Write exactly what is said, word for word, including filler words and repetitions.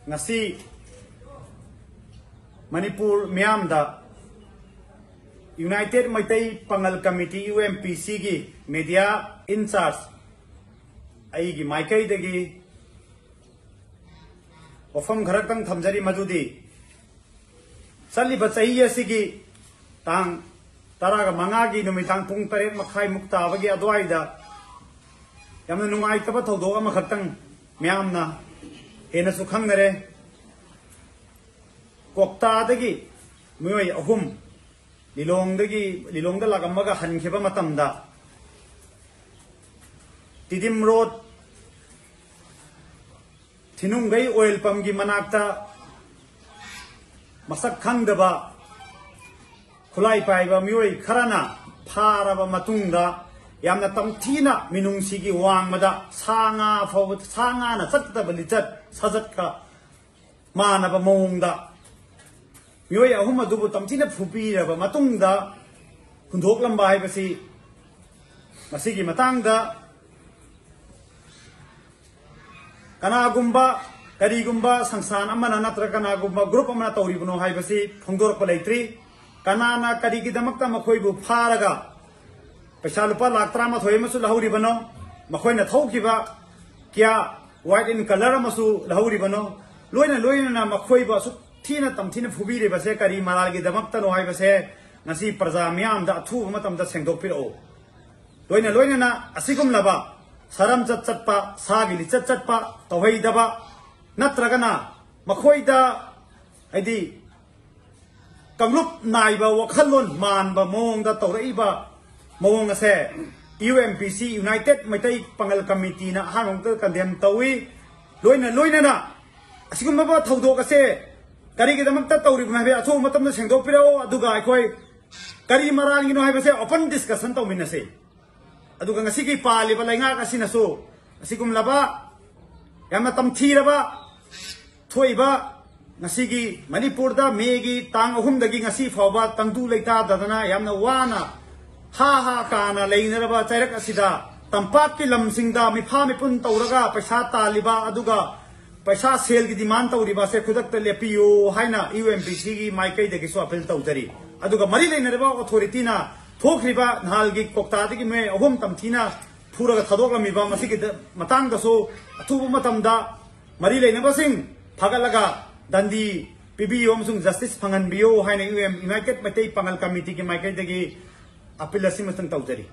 ꯉꯁꯤ ꯃꯅꯤꯄꯨꯔ ꯃꯤꯌꯥꯝꯗ United ꯃꯩꯇꯩ ꯄꯥꯉꯜ committee, U M P C ꯒꯤ media in charge ꯑꯩꯒꯤ ꯃꯥꯏꯀꯩꯗꯒꯤ ꯋꯥꯐꯝ ꯈꯔꯇꯪ ꯊꯝꯖꯔꯤ, ꯃꯗꯨꯗꯤ ꯆꯠꯂꯤꯕ ꯆꯍꯤ ꯑꯁꯤꯒꯤ ꯇꯥꯡ ꯇꯔꯥꯒ ꯃꯉꯥꯒꯤ ꯅꯨꯃꯤꯗꯥꯡ ꯄꯨꯡ ꯇꯔꯦꯠ ꯃꯈꯥꯏꯃꯨꯛ ꯇꯥꯕꯒꯤ ꯑꯗꯨꯋꯥꯏꯗ ꯌꯥꯝꯅ ꯅꯨꯡꯉꯥꯏꯇꯕ ꯊꯧꯗꯣꯛ ꯑꯃꯈꯛꯇꯪ ꯃꯌꯥꯝꯅ ꯍꯦꯟꯅꯁꯨ ꯈꯪꯅꯔꯦ꯫ ꯀꯣꯛꯇꯥꯗꯒꯤ ꯃꯤꯑꯣꯏ ꯑꯍꯨꯝ ꯂꯤꯂꯣꯡꯗꯒꯤ, ꯂꯤꯂꯣꯡꯗ ꯂꯥꯛꯂꯝꯃꯒ ꯍꯟꯈꯤꯕ ꯃꯇꯝꯗ ꯇꯤꯗꯤꯝ ꯔꯣꯗ ꯊꯤꯅꯨꯡꯒꯩ oil pumpꯀꯤ ꯃꯅꯥꯛꯇ ꯃꯁꯛ ꯈꯪꯗꯕ ꯈꯨꯠꯂꯥꯏ ꯄꯥꯏꯕ ꯃꯤꯑꯣꯏ ꯈꯔꯅ ꯐꯥꯔꯕ ꯃꯇꯨꯡꯗ ꯌꯥꯝꯅ ꯇꯝꯊꯤꯅ ꯃꯤꯅꯨꯡꯁꯤꯒꯤ ꯋꯥꯡꯃꯗ ꯁꯥ ꯉꯥ ꯐꯥꯎꯕ, ꯁꯥ ꯉꯥꯅ ꯆꯠꯀꯗꯕ ꯂꯤꯆꯠ ꯁꯥꯖꯠꯀ ꯃꯥꯟꯅꯕ ꯃꯑꯣꯡꯗ ꯃꯤꯑꯣꯏ ꯑꯍꯨꯝ ꯑꯗꯨꯕꯨ ꯇꯝꯊꯤꯅ ꯐꯨꯕꯤꯔꯕ ꯃꯇꯨꯡꯗ ꯍꯨꯟꯗꯣꯛꯂꯝꯕ ꯍꯥꯏꯕꯁꯤ, ꯃꯁꯤꯒꯤ ꯃꯇꯥꯡꯗ ꯀꯅꯥꯒꯨꯝꯕ, ꯀꯔꯤꯒꯨꯝꯕ ꯁꯪꯁꯊꯥꯟ ꯑꯃꯅ ꯅꯠꯇ꯭ꯔꯒ ꯀꯅꯥꯒꯨꯝꯕ group ꯑꯃꯅ ꯇꯧꯔꯤꯕꯅꯣ ꯍꯥꯏꯕꯁꯤ ꯐꯣꯡꯗꯣꯔꯛꯄ ꯂꯩꯇ꯭ꯔꯤ꯫ ꯀꯅꯥꯅ ꯀꯔꯤꯒꯤꯗꯃꯛꯇ ꯃꯈꯣꯏꯕꯨ ꯐꯥꯔꯒ ꯄꯩꯁꯥ ꯂꯨꯄꯥ ꯂꯥꯈ ꯇꯔꯥꯃꯥꯊꯣꯏ ꯑꯃꯁꯨ ꯂꯧꯍꯧꯔꯤꯕꯅꯣ, ꯃꯈꯣꯏꯅ ꯊꯧꯈꯤꯕ Kia white in colour ꯑꯃꯁꯨ ꯂꯧꯍꯧꯔꯤꯕꯅꯣ, ꯂꯣꯏꯅ ꯂꯣꯏꯅꯅ ꯃꯈꯣꯏꯕꯨ ꯑꯁꯨꯛ ꯊꯤꯅ ꯇꯝꯊꯤꯅ ꯐꯨꯕꯤꯔꯤꯕꯁꯦ ꯀꯔꯤ ꯃꯔꯥꯜꯒꯤꯗꯃꯛꯇꯅꯣ ꯍꯥꯏꯕꯁꯦ ꯉꯁꯤ ꯄ꯭ꯔꯖꯥ ꯃꯤꯌꯥꯝꯗ ꯑꯊꯨꯕ ꯃꯇꯝꯗ ꯁꯦꯡꯗꯣꯛꯄꯤꯔꯛꯎ꯫ ꯂꯣꯏꯅ ꯂꯣꯏꯅꯅ ꯑꯁꯤꯒꯨꯝꯂꯕ ꯁꯔꯝꯆꯠ ꯆꯠꯄ, ꯁꯥꯒꯤ ꯂꯤꯆꯠ ꯆꯠꯄ ꯇꯧꯍꯩꯗꯕ, ꯅꯠꯇ꯭ꯔꯒꯅ ꯃꯈꯣꯏꯗ, ꯍꯥꯏꯗꯤ, ꯀꯥꯡꯂꯨꯞ ꯅꯥꯏꯕ ꯋꯥꯈꯜꯂꯣꯟ ꯃꯥꯟꯕ ꯃꯑꯣꯡꯗ ꯇꯧꯔꯛꯏꯕ ꯃꯑꯣꯡ ꯑꯁꯦ U M P C, United Meitei ꯄꯥꯉꯜ ꯀꯃꯤꯇꯤꯅ ꯑꯍꯥꯟꯕ ꯃꯛꯇꯗ condemn ꯇꯧꯏ꯫ ꯂꯣꯏꯅ ꯂꯣꯏꯅꯅ ꯑꯁꯤꯒꯨꯝꯂꯕ ꯊꯧꯗꯣꯛ ꯑꯁꯦ ꯀꯔꯤꯒꯤꯗꯃꯛꯇ ꯇꯧꯔꯤꯕꯅꯣ ꯍꯥꯏꯕ ꯑꯊꯨꯕ ꯃꯇꯝꯗ ꯁꯦꯡꯗꯣꯛꯄꯤꯔꯛꯑꯣ, ꯑꯗꯨꯒ ꯑꯩꯈꯣꯏ ꯀꯔꯤ ꯃꯔꯥꯜꯒꯤꯅꯣ ꯍꯥꯏꯕꯁꯦ open discussion ꯇꯧꯃꯤꯟꯅꯁꯤ꯫ ꯑꯗꯨꯒ ꯉꯁꯤꯒꯤ ꯄꯥꯜꯂꯤꯕ ꯂꯩꯉꯥꯛ ꯑꯁꯤꯅꯁꯨ ꯑꯁꯤꯒꯨꯝꯂꯕ ꯌꯥꯝꯅ ꯇꯝꯊꯤꯔꯕ ꯊꯣꯛꯏꯕ ꯉꯁꯤꯒꯤ ꯃꯅꯤꯄꯨꯔꯗ ꯃꯦꯒꯤ ꯇꯥꯡ ꯑꯍꯨꯝꯗꯒꯤ ꯉꯁꯤ ꯐꯥꯎꯕ ꯇꯪꯗꯨ ꯂꯩꯇꯥꯗꯗꯅ ꯌꯥꯝꯅ ꯋꯥꯅ ꯍꯥ ꯍꯥ ꯀꯥꯅ ꯂꯩꯅꯔꯕ ꯆꯩꯔꯛ ꯑꯁꯤꯗ ꯇꯝꯄꯥꯛꯀꯤ ꯂꯝꯁꯤꯡꯗ ꯃꯤꯐꯥ ꯃꯤꯄꯨꯟ ꯇꯧꯔꯒ ꯄꯩꯁꯥ ꯇꯥꯜꯂꯤꯕ, ꯑꯗꯨꯒ ꯄꯩꯁꯥ ꯁꯦꯜꯒꯤ ꯗꯤꯃꯥꯟ ꯇꯧꯔꯤꯕ ꯑꯁꯦ ꯈꯨꯗꯛꯇ ꯂꯦꯞꯄꯤꯌꯨ ꯍꯥꯏꯅ ꯌꯨ ꯑꯦꯝ ꯄꯤ ꯁꯤꯒꯤ ꯃꯥꯏꯀꯩꯗꯒꯤꯁꯨ ꯑꯄꯤꯜ ꯇꯧꯖꯔꯤ꯫ ꯑꯗꯨꯒ ꯃꯔꯤ ꯂꯩꯅꯔꯤꯕ ꯑꯣꯊꯣꯔꯤꯇꯤꯅ ꯊꯣꯛꯈ꯭ꯔꯤꯕ ꯅꯍꯥꯜꯒꯤ ꯀꯣꯛꯇꯥꯗꯒꯤ ꯃꯤꯑꯣꯏ ꯑꯍꯨꯝ ꯇꯝꯊꯤꯅ ꯐꯨꯔꯒ ꯊꯥꯗꯣꯛꯂꯝꯃꯤꯕ ꯃꯁꯤꯒꯤ ꯃꯇꯥꯡꯗꯁꯨ ꯑꯊꯨꯕ ꯃꯇꯝꯗ ꯃꯔꯤ ꯂꯩꯅꯕꯁꯤꯡ ꯐꯥꯒꯠꯂꯒ ꯗꯟꯗꯤ ꯄꯤꯕꯤꯌꯨ ꯑꯃꯁꯨꯡ ꯖꯁꯇꯤꯁ ꯐꯪꯍꯟꯕꯤꯌꯨ ꯍꯥꯏꯅ ꯌꯨ ꯑꯦꯝ ꯌꯨꯅꯥꯏꯇꯦꯠ ꯃꯩꯇꯩ ꯄꯥꯉꯜ ꯀꯃꯤꯇꯤꯒꯤ ꯃꯥꯏꯀꯩꯗꯒꯤ ꯑꯄꯤꯜ ꯑꯁꯤꯃꯇꯪ ꯇꯧꯖꯔꯤ꯫